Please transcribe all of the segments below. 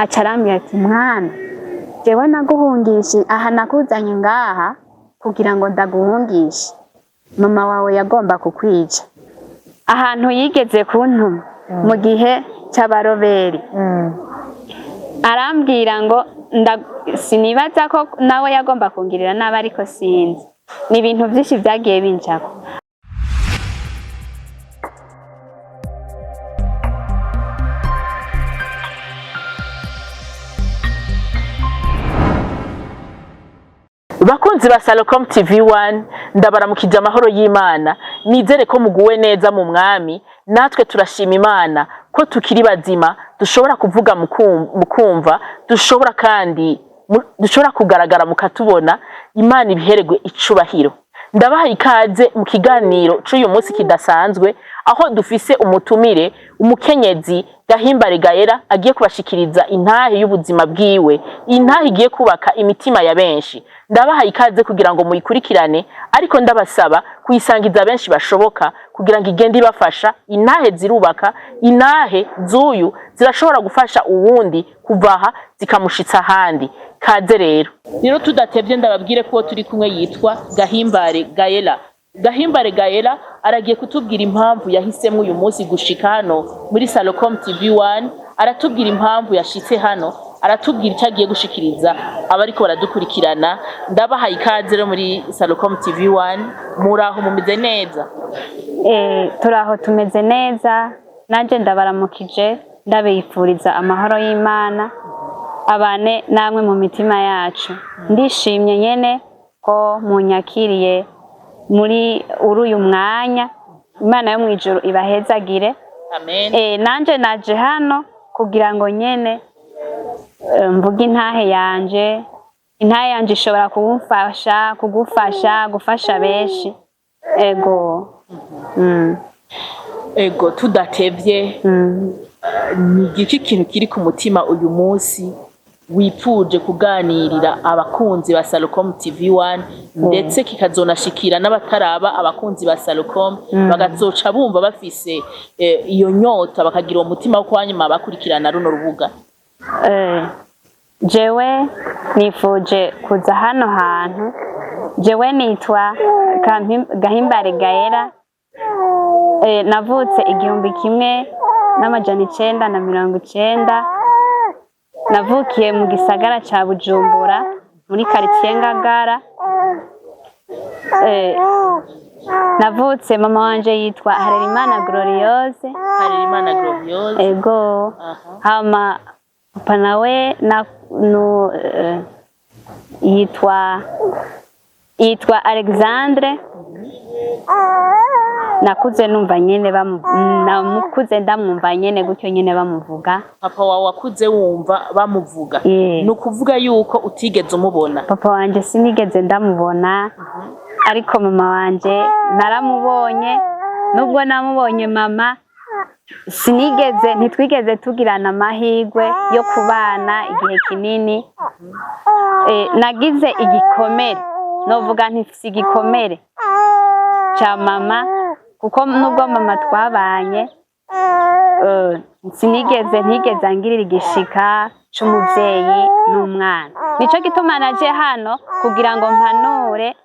Aca arambwira ati: "Mwana, jewe naguhungishe aha, nakuzanye ngaha kugira ngo ndaguhungishe. Mama wawe yagomba kukwica." Ahantu yigeze kuntuma mu gihe c'abaroberi, arambwira ngo sinibaza ko nawe yagomba kungirira nabi, ariko sinzi, ni ibintu vyinshi vyagiye bincako. Bakunzi ba Salocom TV 1, ndabaramukije amahoro y'Imana. Nizere ko muguwe neza mu Mwami. Natwe turashima Imana ko tukiri bazima, dushobora kuvuga mukumva, dushobora kandi dushobora kugaragara mukatubona. Imana ibiheregwe icubahiro. Ndabaha ikaze mu kiganiro c'uyu munsi kidasanzwe, aho dufise umutumire, umukenyezi Gahimbare Gaera, agiye kubashikiriza intahe y'ubuzima bwiwe, intahe igiye kubaka imitima ya benshi. Ndabaha ikaze kugira ngo muyikurikirane, ariko ndabasaba kuyisangiza benshi bashoboka kugira ngo igende ibafasha. Intahe zirubaka, intahe z'uyu zirashobora gufasha uwundi kuva aha zikamushitsa ahandi. Kaze rero. Rero tudatevye, ndababwire ko uwo turi kumwe yitwa Gahimbare Gaela. Gahimbare Gaela aragiye kutubwira impamvu yahisemwo uyu munsi gushika hano muri Salocom TV 1. Aratubwira impamvu yashitse hano, aratubwira icyo agiye gushikiriza abariko baradukurikirana. Ndabahaye ikaze rero muri Salocom TV 1. Muraho, mumeze neza? Turaho, tumeze neza. Nanje ndabaramukije, ndabifuriza amahoro y'Imana abane namwe mu mitima yacu. Ndishimye nyene ko munyakiriye muri uyu mwanya. Imana yo mw'ijuru ibahezagire. Amen. Nanje naje hano kugira ngo nyene mvuge intahe yanje. Intahe yanje ishobora kumfasha, kugufasha, gufasha benshi. Ego. Ego, tudatevye, ni igiki kintu kiri ku mutima uyu munsi wipfuje kuganirira abakunzi ba Salocom TV 1, ndetse kikazonashikira n'abataraba abakunzi ba Salocom, bagazoca bumva bafise iyo nyota, bakagira uwo mutima wo kwanyuma bakurikirana runo rubuga? Jewe nifuje kuza hano hantu. Jewe nitwa Gahimbare Gaera. Navutse 1990. Navukiye mu gisagara ca Bujumbura, muri quartier Ngagara. Navutse, mama wanje yitwa Harerimana Gloriose. Harerimana Gloriose. Ego. Hama papa nawe na no, yitwa Alexandre. Nakuze numva nyene namukuze ndamwumva nyene gutyo nyene bamuvuga. Papa wawe wakuze wumva bamuvuga? Ni ukuvuga yuko utigeze umubona? Papa wanje sinigeze ndamubona, ariko mama wanje naramubonye. Nubwo namubonye mama, sinigeze, ntitwigeze tugirana amahirwe yo kubana igihe kinini. Nagize igikomere, novuga ntifise igikomere ca mama, kuko nubwo mama twabanye, sinigeze, ntigeze angirira igishika c'umuvyeyi n'umwana. Nico gituma naje hano kugira ngo mpanure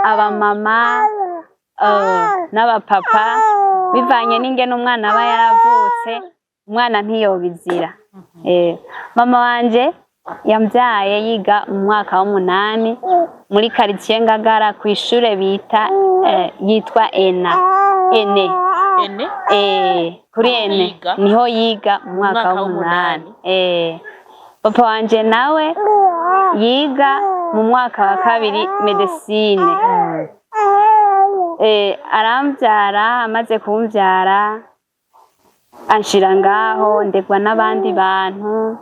abamama n'abapapa, bivanye n'ingene umwana aba yaravutse, umwana ntiyobizira. Mama wanje yambyaye yiga mu mwaka w'umunani muri quartier Ngagara, kw'ishure bita yitwa Ena Ene. Ene. Kuri Niho Ene. yiga? Niho yiga mu mwaka Mwaka w'umunani. w'umunani. Papa wanje nawe yiga mu mwaka wa kabiri médecine. Arambyara, amaze kumbyara anshira ngaho, ndegwa n'abandi bantu,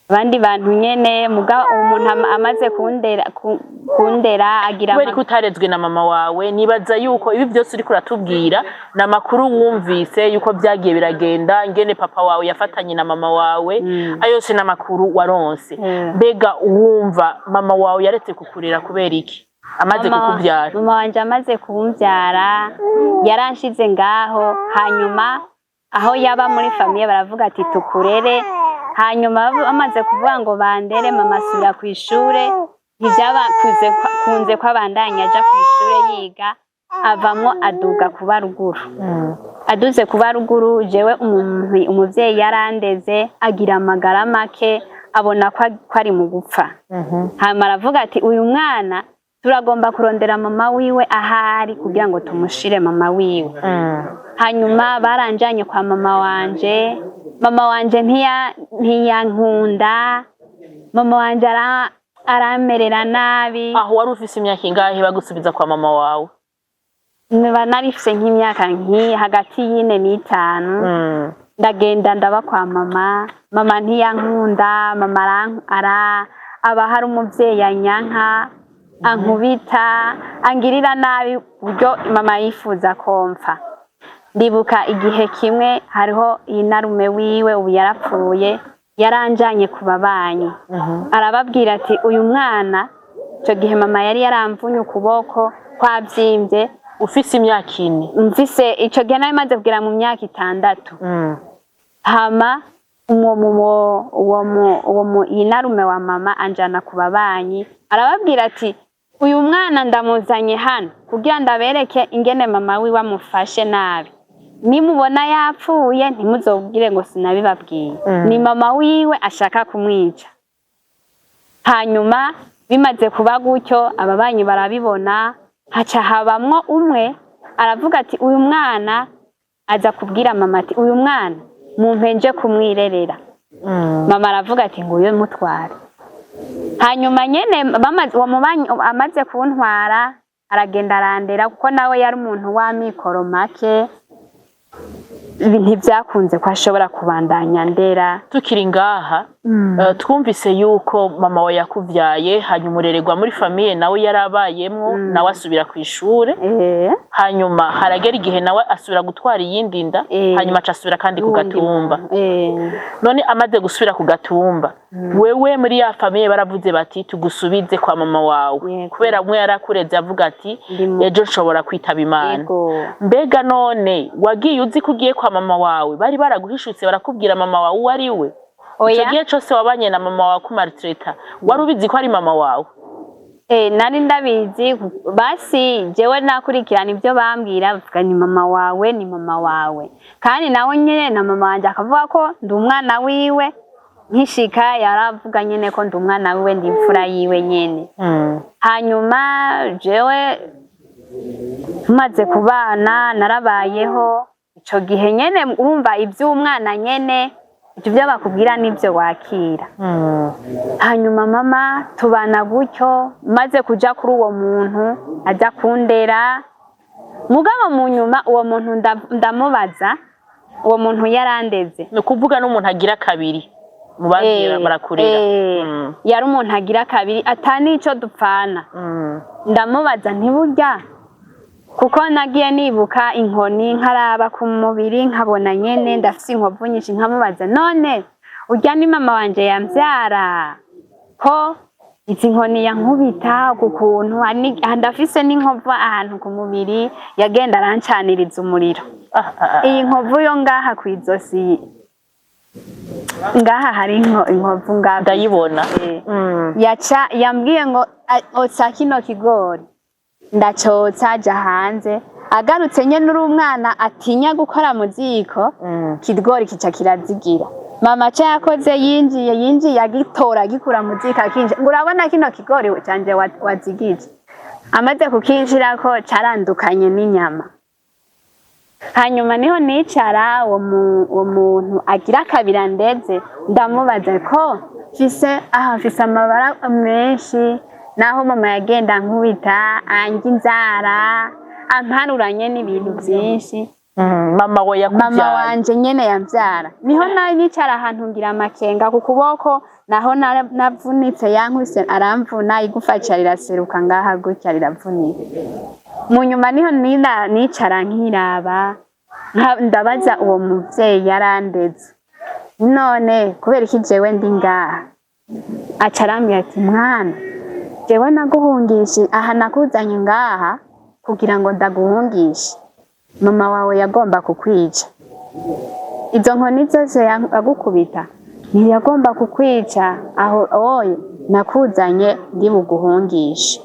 abandi bantu nyene. Muga umuntu amaze kundera agira Kubera ko utarezwe na mama wawe, nibaza yuko ibi byose uriko uratubwira ni amakuru wumvise yuko byagiye biragenda, ingene papa wawe yafatanye na mama wawe. Ayo yose ni amakuru waronse. Mbega wumva mama wawe yaretse kukurera kubera iki amaze kukubyara? Mama wanje amaze kumbyara yaranshize ngaho, hanyuma aho yaba muri famille baravuga ati: "Tukurere." Hanyuma bamaze kuvuga ngo bandere, mama asubira kw'ishure. Ntivyabakuze kunze ko abandanya aja kw'ishure yiga, avamwo aduga kuba ruguru. Aduze kuba ruguru, jewe umuntu umuvyeyi yarandeze agira amagara make, abona ko ari mu gupfa. Hama aravuga ati: "Uyu mwana turagomba kurondera mama wiwe ahari kugira ngo tumushire mama wiwe." Hanyuma baranjanye kwa mama wanje. Mama wanje ntiyankunda, mama wanje aramerera nabi. Aho wari ufise imyaka ingahe bagusubiza kwa mama wawe? Niba narifise nk'imyaka hagati y'4 n'itanu. Ndagenda ndaba kwa mama. Mama ntiyankunda, mama aba hari umuvyeyi anyanka, ankubita, angirira nabi buryo mama yifuza ko mpfa. Ndibuka igihe kimwe hariho inarume wiwe, ubu yarapfuye, yaranjanye ku babanyi, arababwira ati: "Uyu mwana", ico gihe mama yari yaramvunye ukuboko kwavyimbye. Ufise imyaka 4? Mfise, ico gihe nari maze kugera mu myaka 6. Hama uwo inarume wa mama anjana ku babanyi, arababwira ati: "Uyu mwana ndamuzanye hano kugira ndabereke ingene mama wiwe amufashe nabi. Nimubona yapfuye ntimuzobwire ngo sinabibabwiye." Ni mama wiwe ashaka kumwica. Hanyuma bimaze kuba gutyo, ababanyi barabibona, haca habamwo umwe aravuga ati: "Uyu mwana", aza kubwira mama ati: "Uyu mwana mumpe nje kumwirerera." Mama aravuga ati: "Nguyo mutware." Hanyuma nyene bamaze, uwo mubanyi amaze kuntwara, aragenda arandera, kuko nawe yari umuntu w'amikoro make. Ntivyakunze ko ashobora kubandanya ndera. Tukiri ngaha, twumvise yuko mama wawe yakuvyaye, hanyuma urererwa muri famille nawe yarabayemwo, nawe asubira ku ishure. Hanyuma haragera igihe nawe asubira gutwara iyindi nda. Hanyuma aca asubira kandi ku N'uwundi gatumba. muntu. None amaze gusubira ku gatumba, wewe muri ya famille baravuze bati: "Tugusubize kwa mama wawe." Kubera umwe yarakureze avuga ati: "Ejo nshobora kwitaba Imana." Mbega none wagiye uzi ko ugiye kwa mama wawe? Bari baraguhishutse, barakubwira mama wawe uwo ari we? Ico Oya. gihe cose wabanye na mama wawe kumaltraita, wari ubizi ko ari mama wawe? Nari ndabizi. Basi jewe nakurikirana ibyo bambwira, bavuga ni mama wawe, ni mama wawe. Kandi nawe nyene na mama wanje akavuga ko ndi umwana wiwe. Nkishika yaravuga nyene ko ndi umwana wiwe, ndi imfura yiwe nyene. Hanyuma jewe tumaze kubana, narabayeho ico gihe nyene, urumva ivy'umwana nyene, ivyo bakubwira nivyo wakira. Hanyuma mama tubana gutyo, maze kuja kuri uwo muntu aza kundera. Mugabo mu nyuma uwo muntu ndamubaza, uwo muntu yarandeze. Ni ukuvuga n'umuntu agira kabiri mu babwira barakurera. Yari umuntu agira kabiri, ata n'ico dupfana. Ndamubaza ntiburya, kuko nagiye nibuka inkoni, nkaraba ku mubiri nkabona nyene ndafise inkovu nyinshi, nkamubaza: "None urya ni mama wanje yamvyara, ko izi nkoni yankubita ku kuntu ndafise n'inkovu ahantu ku mubiri, yagenda arancaniriza umuriro?" Ah, ah, ah. Iyi nkovu yo ngaha kw'izosi, ngaha hari inkovu ngaha. Ndayibona. Yaca yambwiye ngo: "Otsa kino kigori." Ndacotsa, aja hanze, agarutse nyene, uri umwana atinya gukora mu ziko. Kigori kica kirazigira. Mama ca yakoze, yinjiye agitora, agikura mu ziko, akinjira ngo: "Urabona kino kigori canje wazigije?" Amaze kukinjirako carandukanye n'inyama. Hanyuma niho nicara uwo muntu agira kabira ndeze, ndamubaza ko mfise aha, mfise amabara menshi, naho mama yagenda nkubita, anja inzara, ampanuranye n'ibintu byinshi. Mama we Mama yakuvyaye? wanje nyene yamvyara. Niho nari nicara ahantu ngira amakenga ku kuboko, naho navunitse, yankubise aramvuna igufa, ca riraseruka ngaha gutya, riravunika. Mu nyuma niho nicara nkiraba, ndabaza uwo muvyeyi yarandeze: "None kubera iki jewe ndi ngaha?" Aca arambwira ati: "Mwana, jewe naguhungishe aha, nakuzanye ngaha kugira ngo ndaguhungishe. Mama wawe yagomba kukwica. Izo nkoni zose yagukubita Ntiyagomba kukwica, aho oye nakuzanye ndi buguhungishe.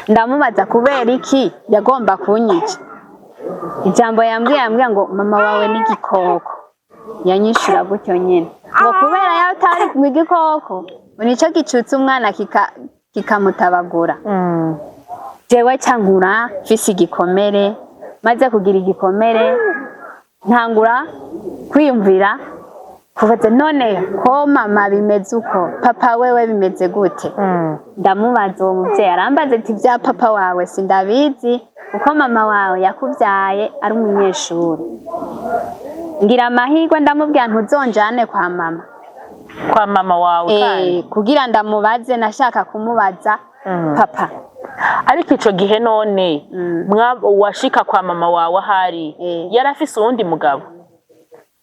Ndamubaza kubera iki yagomba kunyica. Ijambo yambwiye ngo mama wawe ni igikoko. Yanyishura gutyo nyine, ngo kubera yawe utari mu igikoko, ngo nico gicutse umwana kikamutabagura. Jewe cankura mfise igikomere. Maze kugira igikomere, ntangura kwiyumvira kubaza: none ko mama bimeze uko, papa wewe bimeze gute? Ndamubaza uwo muvyeyi, arambaza ati: "Vya papa wawe sindabizi, kuko mama wawe yakuvyaye ari umunyeshuri." Ngira amahirwe, ndamubwira: "Ntuzonjane kwa mama." Kwa mama wawe kandi? Kugira ndamubaze, nashaka kumubaza papa. Ariko ico gihe none washika kwa mama wawe ahari yari afise uwundi mugabo?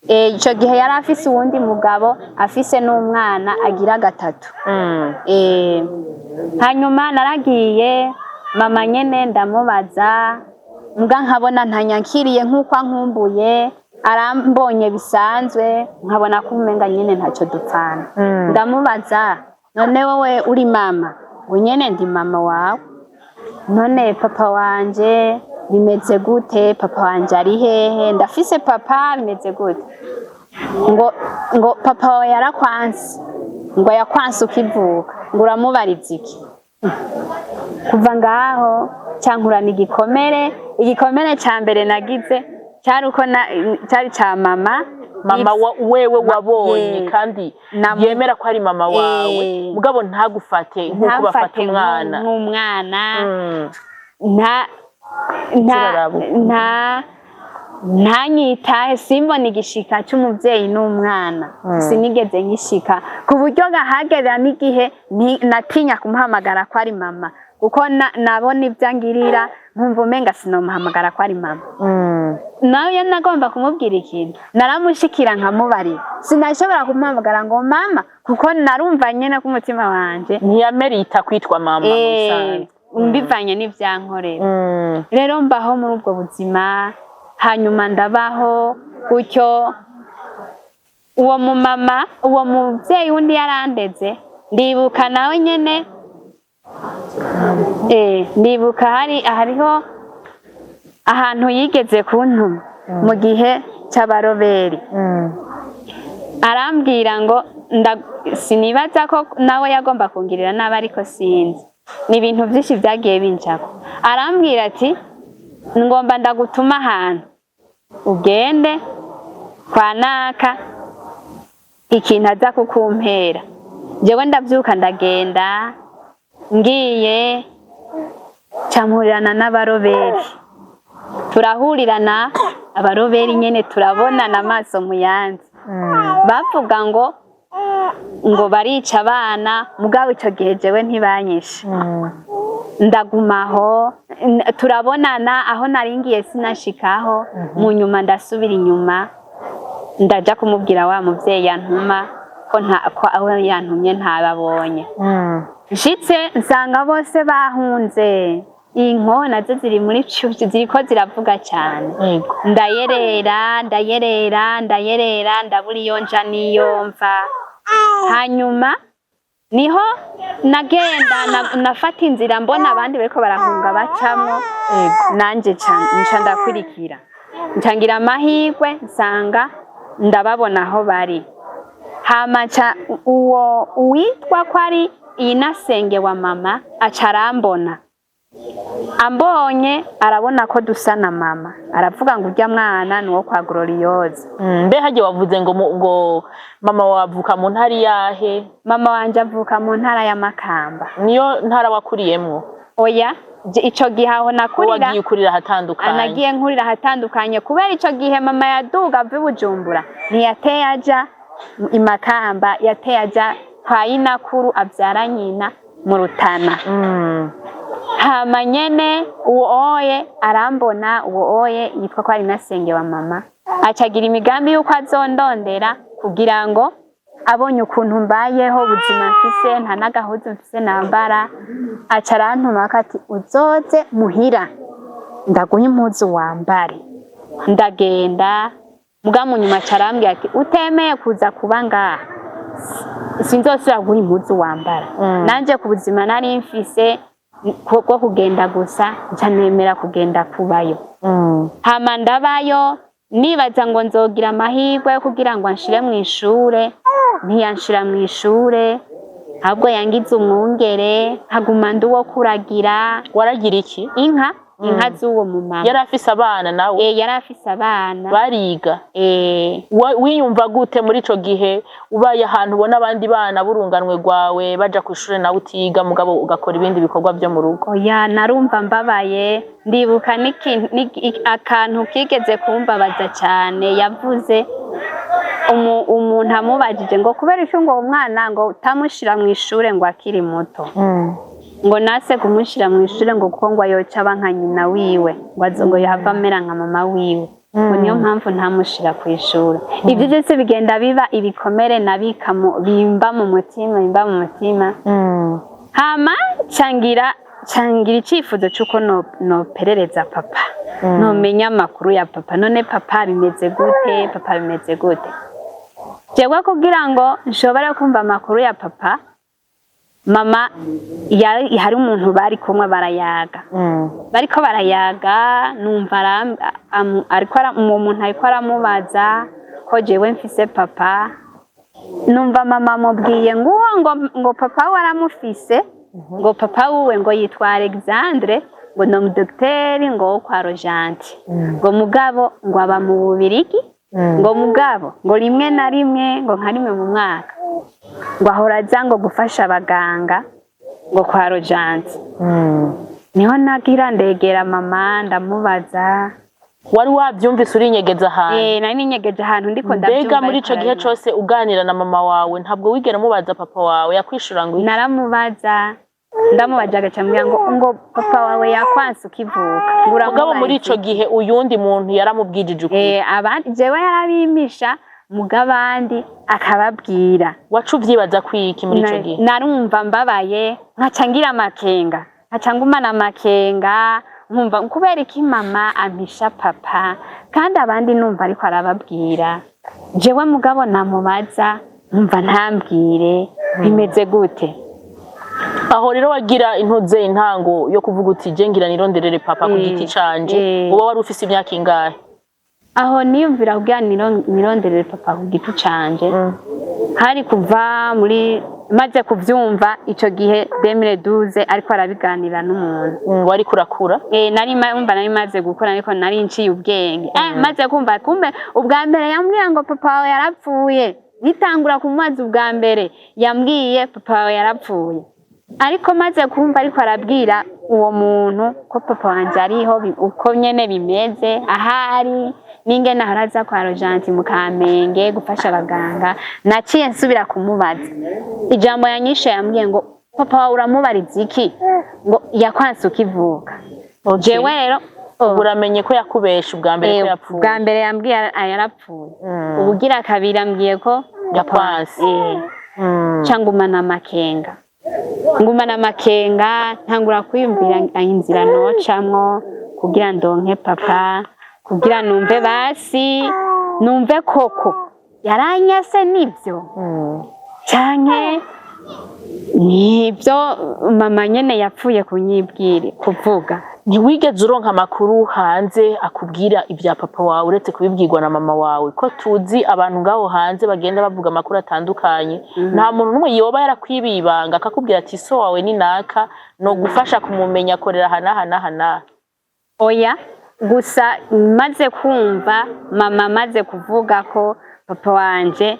Ico gihe yari afise uwundi mugabo, afise n'umwana agira gatatu. Hanyuma naragiye mama nyene ndamubaza, mbwa nkabona ntanyakiriye nk'uko ankumbuye, arambonye bisanzwe, nkabona ko umenga nyene ntacyo dupfana. Ndamubaza: "None wowe uri mama?" Ngo: "Nyene ndi mama wawe." "None papa wanje bimeze gute? Papa wanje ari hehe? Ndafise papa? Bimeze gute?" Ngo: "Papa wawe yarakwanse, ngo yakwanse ukivuka, ngo uramubariza iki?" Kuva ngaho cankurana igikomere. Igikomere ca mbere nagize cari uko cari ca mama. Mama wewe wabonye kandi yemera ko ari mama wawe, mugabo ntagufate nk'uko bafata ntamfate umwana. Nk'umwana. Nta nta Ziraraba. Nta ntanyitahe, simbona igishika c'umuvyeyi n'umwana. Sinigeze nkishika, ku buryo ngahagera n'igihe natinya kumuhamagara ko ari mama, kuko nabona ibyo angirira nkumva umenga sinomuhamagara ko ari mama. Nawe nagomba kumubwira ikintu, naramushikira nkamubarira. Sinashobora kumuhamagara ngo mama, kuko narumva nyene ko umutima wanje ntiyamerita kwitwa mama mu bisanzwe. Mbivanye n'ivyankorera. Rero mbaho muri ubwo buzima, hanyuma ndabaho gutyo. Uwo mumama, uwo muvyeyi wundi yarandeze, ndibuka nawe nyene, ndibuka hariho ahantu yigeze kuntuma mu gihe c'abaroberi. Arambwira ngo sinibaza ko nawe yagomba kungirira nabi, ariko sinzi, ni ibintu vyinshi vyagiye binjako. Arambwira ati: "Ngomba ndagutuma ahantu, ugende kwa naka, ikintu aza kukumpera." Jewe ndavyuka ndagenda, ngiye campurirana n'abaroberi, turahurirana abaroberi nyene, turabonana amaso mu yandi. Bavuga ngo barica abana, mugabo ico gihe jewe ntibanyishe. Ndagumaho, turabonana aho naringiye, sinashikaho. Mu nyuma ndasubira inyuma, ndaja kumubwira wa muvyeyi yantuma ko nta ko aho yantumye ntababonye. Nshitse nsanga bose bahunze, inko nazo ziri muri ziriko ziravuga cyane. Ndayerera, ndayerera, ndayerera, ndabura iyo nja n'iyo mva. Hanyuma niho nagenda nafata inzira, mbona abandi bariko barahunga bacamwo, nanje nca ndakurikira, ncangira amahirwe nsanga ndababona aho bari. Hama nca uwo uwitwa ko ari inasenge wa mama aca arambona. Ambonye arabona ko dusa na mama, aravuga ngo: "Urya mwana ni uwo kwa Gloriose." Mbe hagiye wavuze ngo ngo mama wavuka mu ntara iyahe? Mama wanje avuka mu ntara ya Makamba. Niyo ntara wakuriyemwo? Oya, ico gihe aho nakurira Wagiye ukurira ahatandukanye? Nagiye nkurira ahatandukanye, kubera ico gihe mama yaduga ava i Bujumbura, ntiyateye aja i Makamba, yateye aja kwa inakuru avyara nyina mu Rutana. Hama nyene uwo oye arambona, uwo oye yitwa ko ari nasenge wa mama, acagira imigambi yuko azondondera, kugira ngo abonye ukuntu mbayeho, ubuzima mfise, nta n'agahuzu mfise nambara. Aca arantuma ati: "Uzoze muhira ndaguha impuzu wambare." Ndagenda. Muga mu nyuma carambwira ati: "Utemeye kuza kuba ngaha, sinzosubira guha impuzu wambara." Nanje ku buzima nari mfise bwo kugenda gusa, nca nemera kugenda kubayo. Hama ndabayo, nibaza ngo nzogira amahirwe yo kugira ngo anshire mu ishure. Ntiyanshira mu ishure, ahubwo yangize umwungere, nkaguma ndi uwo kuragira. Waragira iki? Inka, inka z'uwo mumama. Yari afise abana nawe? Eh, yari afise abana. Bariga? Eh. Wiyumva gute muri ico gihe, ubaye ahantu ubona abandi bana b'urunganwe rwawe baja kw'ishure, nawe utiga, mugabo ugakora ibindi bikorwa vyo mu rugo? Oya, narumva mbabaye. Ndibuka akantu kigeze kumbabaza cyane yavuze. Umuntu amubajije ngo kubera iki ngo uwo mwana ngo utamushira mu ishure ngo akiri muto, ngo nase kumushira mu ishure, ngo kuko ngo ayoca aba nka nyina wiwe, ngo azo ngo yahava amera nka mama wiwe, ngo niyo mpamvu ntamushira ku ishure. Ibyo byose bigenda biba ibikomere nabika bimba mu mutima, bimba mu mutima. Hama cangira icifuzo c'uko noperereza papa, nomenya amakuru ya papa. None papa bimeze gute? Papa bimeze gute? Jewe kugira ngo nshobore kumva amakuru ya papa, mama hari umuntu bari kumwe barayaga. Bariko barayaga, numva ariko uwo muntu ariko aramubaza ko jewe mfise papa. Numva mama amubwiye ngo uwo ngo papa we aramufise, ngo papa wiwe ngo yitwa Alexandre, ngo ni umudogiteri ngo wo kwa Rojanti, ngo mugabo ngo aba mu Bubirigi, ngo mugabo ngo rimwe na rimwe, ngo nka rimwe mu mwaka, ngo ahora aza ngo gufasha abaganga ngo kwa Rojanti. Niho nagira ndegera mama, ndamubaza. Wari wavyumvise, urinyegeza ahantu? Eh, nari ninyegeje ahantu, ndiko ndavyumva. Mbega muri ariko ico gihe arabimpa. cose uganira na mama wawe, ntabwo wigera umubaza papa wawe? Yakwishura ngo iki? Naramubaza, ndamubaza agaca ambwira ngo papa wawe yakwanse ukivuka, ngo Mugabo uramubaza muri ico iki? gihe uyundi muntu yaramubwijije ukuri? Eh, abandi jewe yarabimisha, muga abandi akababwira. Waca uvyibaza kwiki muri ico gihe? Narumva mbabaye, nkaca ngira amakenga, nkaca ngumana amakenga, nkumva kubera iki mama ampisha papa kandi abandi numva ariko arababwira. Jewe mugabo namubaza nkumva ntambwire. Bimeze gute? Aho rero wagira intuze intango yo kuvuga uti: "Je ngira nironderere papa ku giti canje." Uba wari ufise imyaka ingahe? Aho niyumvira kugira nironderere papa ku giti canje, hari kuva muri maze kuvyumva ico gihe 2012, ariko arabiganira n'umuntu. Wari kurakura. Eh, nari umva nari maze gukura, ariko nari nciye ubwenge. Eh, maze kumva kumbe ubwa mbere yambwiye ngo papa wawe yarapfuye, nitangura kumubaza ubwa mbere yambwiye papa wawe yarapfuye, ariko maze kumva ariko arabwira uwo muntu ko papa wanje ariho, uko nyene bimeze, ahari n'ingene ahora aza kwa Rojanti mu Kamenge gufasha abaganga, naciye nsubira kumubaza. Ijambo yanyishe, yambwiye ngo papa wawe uramubariza iki, ngo yakwanse ukivuka. Jewe rero, oh, Uramenye ko yakubesha ubwa mbere ko yapfuye. Bwa mbere yambwiye yarapfuye, ubugira kabiri ambwiye ko Yakwanse. Eh. Ca ngumana amakenga, ngumana amakenga, ntangura kwiyumvira inzira nocamwo kugira ndonke papa, kugira numve basi, numve koko yaranyase nivyo canke nibyo mama nyene yapfuye kunyibwira kuvuga. Ntiwigeze uronka amakuru hanze akubwira ibya papa wawe, uretse kubibwirwa na mama wawe? Ko tuzi abantu ngaho hanze bagenda bavuga amakuru atandukanye, nta muntu n'umwe yoba yarakwibiye ibanga akakubwira ati: "So wawe ni naka, no gufasha kumumenya, akorera aha n'aha n'aha n'aha"? Oya, gusa maze kumva mama amaze kuvuga ko papa wanje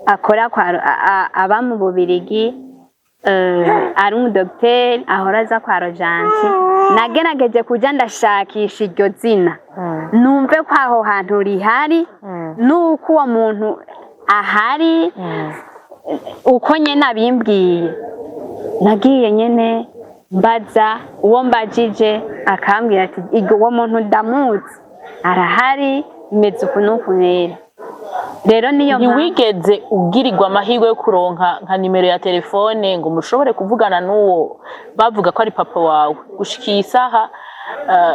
akora kwa aba mu Bubirigi, ari umudogiteri ahora aza kwa Rojanti, nagerageje kuja ndashakisha iryo zina, numve ko aho hantu rihari, nuko uwo muntu ahari uko nyene abimbwiye. Nagiye nyene mbaza, uwo mbajije akambwira ati: "Igo, uwo muntu ndamuzi, arahari, bimeze uku n'uku." Rero niyo mpamvu. Ntiwigeze ugirirwa amahirwe yo kuronka nka nimero ya telefone ngo mushobore kuvugana n'uwo bavuga ko ari papa wawe? Gushika iyi saha,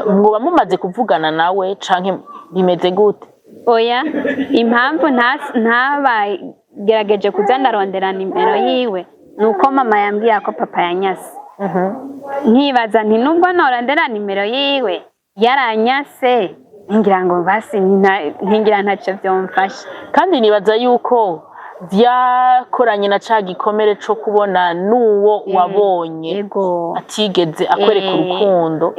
mwoba mumaze kuvugana nawe canke bimeze gute? Oya, impamvu ntabagerageje kuza ndarondera nimero yiwe nuko mama yambwiye ko papa yanyase. Nkibaza nti nubwo norondera nimero yiwe yaranyase, ngira ngo basi ntingira ntacyo byomfasha. Kandi nibaza yuko vyakoranye na ca gikomere co kubona n'uwo wabonye atigeze akwereka urukundo,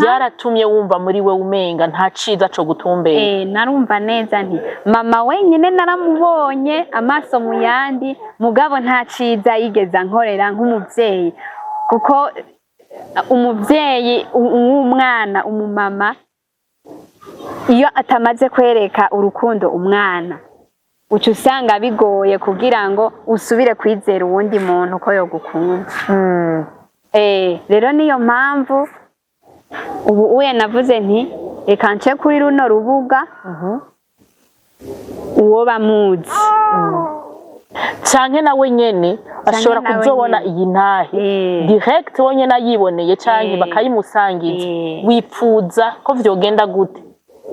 byaratumye wumva muri we umenga nta ciza co gutumbera. Narumva neza nti mama wenyine naramubonye amaso mu yandi, mugabo nta ciza yigeze ankorera nk'umuvyeyi, kuko umuvyeyi w'umwana, umumama, iyo atamaze kwereka urukundo umwana, uca usanga bigoye kugira ngo usubire kwizera uwundi muntu ko yogukunda. Rero niyo mpamvu ubu uye navuze nti reka nce kuri runo rubuga, uwo bamuzi Canke nawe nyene ashobora nawe kuzobona nyene. iyi ntahe direct wonyene ayiboneye, canke bakayimusangiza. Wipfuza ko vyogenda gute?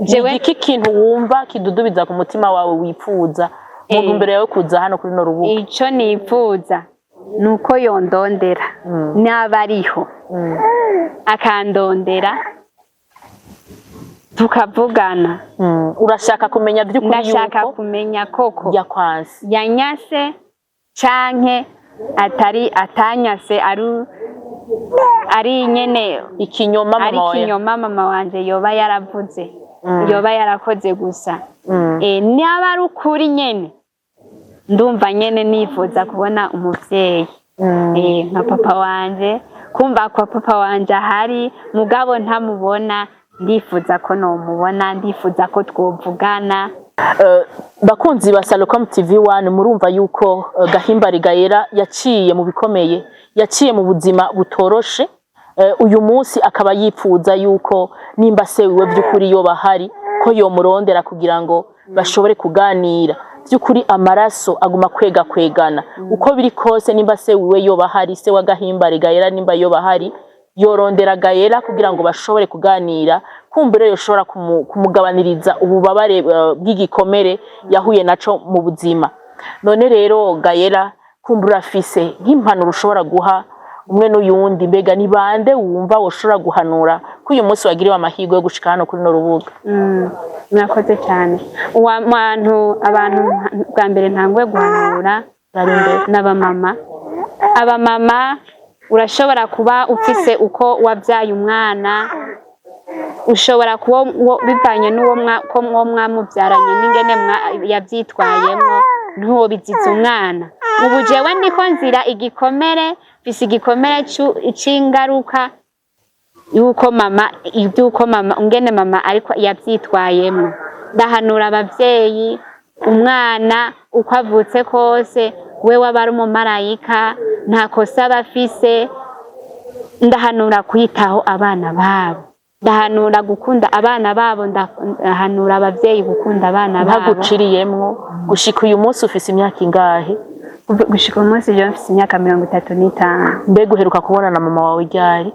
Jewe- Ni igiki kintu wumva kidudubiza ku mutima wawe wipfuza mu ntumbero yawe kuza hano kuri runo rubuga? Ico nipfuza nuko yondondera, naba ariho akandondera tukavugana. Urashaka kumenya vy'ukuri Ndashaka yuko kumenya koko yakwanse, yanyase canke atari atanyase, ari nyene ikinyoma ari mama wawe ikinyoma mama wanje yoba yaravuze, yoba yarakoze gusa. Niba ari ukuri nyene, ndumva nyene nifuza kubona umuvyeyi nka papa wanje, kumva ko papa wanje ahari mugabo ntamubona. Ndifuza ko nomubona, ndifuza ko twovugana. Bakunzi ba Salocom TV 1, murumva yuko Gahimbare Gayera yaciye mu bikomeye, yaciye mu buzima butoroshe. Uyu munsi akaba yipfuza yuko nimba se wiwe by'ukuri yoba ahari, ko yomurondera kugira ngo bashobore kuganira. By'ukuri amaraso aguma kwega kwegana uko biri kose. Nimba se wiwe yoba ahari, se wa Gahimbare Gayera, nimba yoba ahari, yorondera Gayera kugira ngo bashobore kuganira. Kumbure yoshobora kumugabaniriza ububabare bw'igikomere yahuye naco mu buzima. None rero Gayera, kumbura afise nk'impanuro ushobora guha umwe n'uyundi. Mbega ni bande wumva woshobora guhanura ko uyu munsi wagiriwe amahirwe yo gushika hano kuri no rubuga? Murakoze cyane. Uwa bantu, abantu bwa mbere ntanguye guhanura Bari imbere. n'abamama. Abamama, urashobora kuba ufise uko wabyaye umwana, ushobora kuba bivanye n'uwo ko uwo mwamubyaranye n'ingene yabyitwayemwo, ntuwobiziza umwana. Ubu jewe ndiko nzira igikomere, mfise igikomere c'ingaruka yuko mama, ibyuko mama, ungene mama ariko yabyitwayemwo. Ndahanura abavyeyi, umwana uko avutse kose we waba ari umumarayika, nta kosa aba afise. Ndahanura kwitaho abana babo, ndahanura gukunda abana babo, ndahanura abavyeyi gukunda abana babo. Ntaguciriyemwo, gushika uyu munsi ufise imyaka ingahe? Gushika uyu munsi jewe mfise imyaka 35. Mbega uheruka kubona na mama wawe ryari?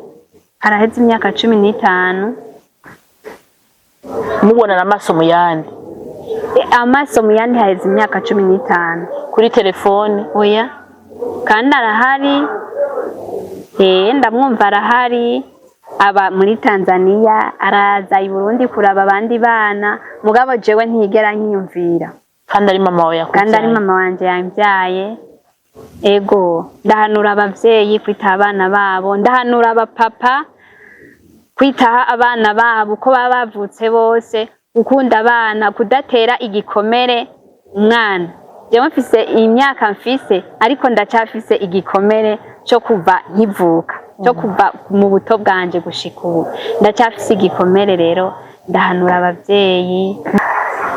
Haraheze imyaka 15. Mubonana amaso mu yandi? Amaso mu yandi haheze imyaka 15. Kuri telefone? Oya, kandi arahari, ndamwumva arahari, aba muri Tanzania, araza i Burundi kuraba abandi bana, mugabo jewe ntiyigera nkiyumvira. Kandi ari mama wawe yakuvyaye? Kandi ari mama wanje yambyaye. Ego, ndahanura abavyeyi kwitaho abana babo, ndahanura abapapa kwitaho abana babo uko baba bavutse bose, gukunda abana, kudatera igikomere umwana. Jewe mfise imyaka mfise, ariko ndacafise igikomere co kuva nkivuka, cyo kuva mu buto bwanje gushika ubu ndacafise igikomere. Rero ndahanura abavyeyi.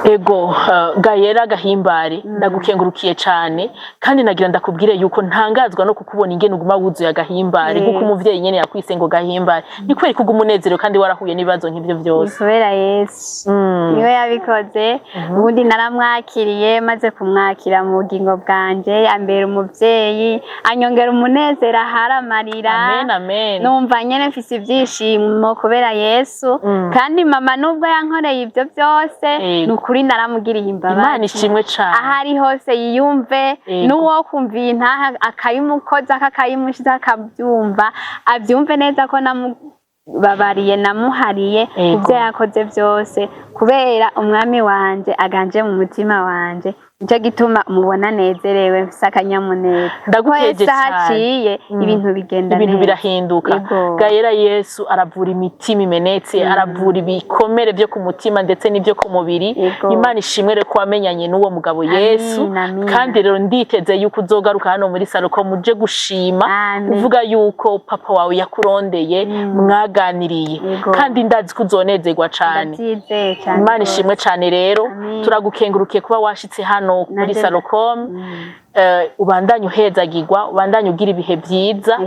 Ego, Gayera Gahimbare, ndagukengurukiye cane, kandi nagira ndakubwire yuko ntangazwa no kukubona ingene uguma wuzuye agahimbare, nkuko umuvyeyi nyene yakwise ngo Gahimbare. Ni kubera ko uguma unezerewe kandi warahuye n'ibibazo nk'ivyo Ni vyose? kubera Yesu. Niwe yabikoze. Ubundi naramwakiriye, maze kumwakira mu bugingo bwanje ambera umuvyeyi, anyongera umunezero ahari amarira. Amen, amen. Numva nyene mfise ivyishimo kubera Yesu. Kandi mama nubwo yankoreye ivyo byose, Yego. ni ukuri. Ukuri naramugiriye imbabazi. Imana ishimwe cane. Aho ari hose yiyumve. N'uwo kumviye intaha akayimukoza, akayimushiza, akabyumva, abyumve neza ko namubabariye, namuhariye kubyo yakoze byose, kubera umwami wanje aganje mu mutima wanje. Nicyo gituma mubona nezerewe, mfise akanyamuneza. Ndagukeje Ko cane. haciye ibintu bigenda Ibintu neza. birahinduka. Gayera, Yesu aravura imitima imenetse, aravura ibikomere byo ku mutima ndetse n'ibyo ku mubiri. Imana ishimwe rero ko wamenyanye n'uwo mugabo Yesu. Amin. Kandi rero nditeze yuko uzogaruka hano muri Saloko muje gushima, Amen. uvuga yuko papa wawe yakurondeye, mwaganiriye. Kandi ndazi ko uzonezerwa cane. Ndabyizeye cane Imana rwose. ishimwe cane rero. Amin. Turagukengurukiye kuba washitse hano muri Salocom. Ubandanye uhezagirwa, ubandanye ugira ibihe byiza.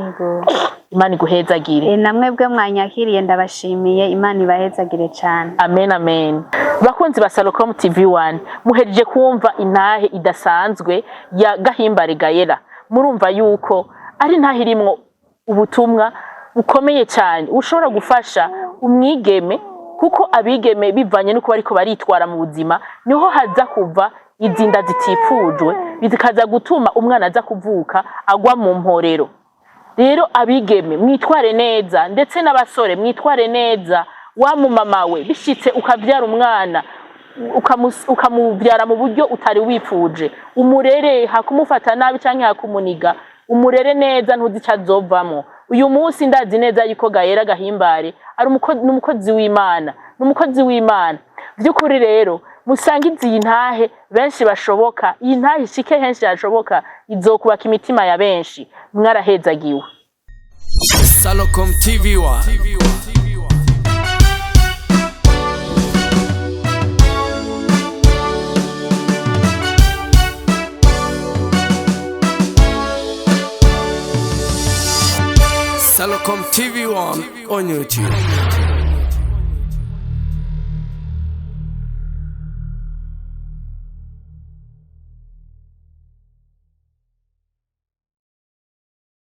Imana iguhezagire. Namwe bwe mwanyakiriye, ndabashimiye. Imana ibahezagire cane. Amen, amen. Bakunzi ba Salocom TV 1, muhejeje kumva intahe idasanzwe ya Gahimbare Gayera. Murumva yuko ari intahe irimwo ubutumwa bukomeye cyane ushobora gufasha umwigeme, kuko abigeme bivanye n'uko bariko baritwara mu buzima niho haza kuva izi nda zitifujwe, bikaza gutuma umwana aza kuvuka agwa mu mporero. Rero abigeme mwitware neza, ndetse n'abasore mwitware neza. Wa mumama we, bishitse ukavyara umwana, ukamuvyara mu buryo utari wifuje, umurere hakumufata nabi canke hakumuniga, umurere neza, ntuzi ico azovamwo. Uyu munsi ndazi neza yuko Gayera Gahimbare ari n'umukozi w'Imana, n'umukozi w'Imana vy'ukuri. Rero musangize iyi ntahe benshi bashoboka, iyi ntahe ishike henshi hashoboka, izokubaka imitima ya benshi. Mwarahezagiwe. Salocom TV1. Salocom TV1 on YouTube.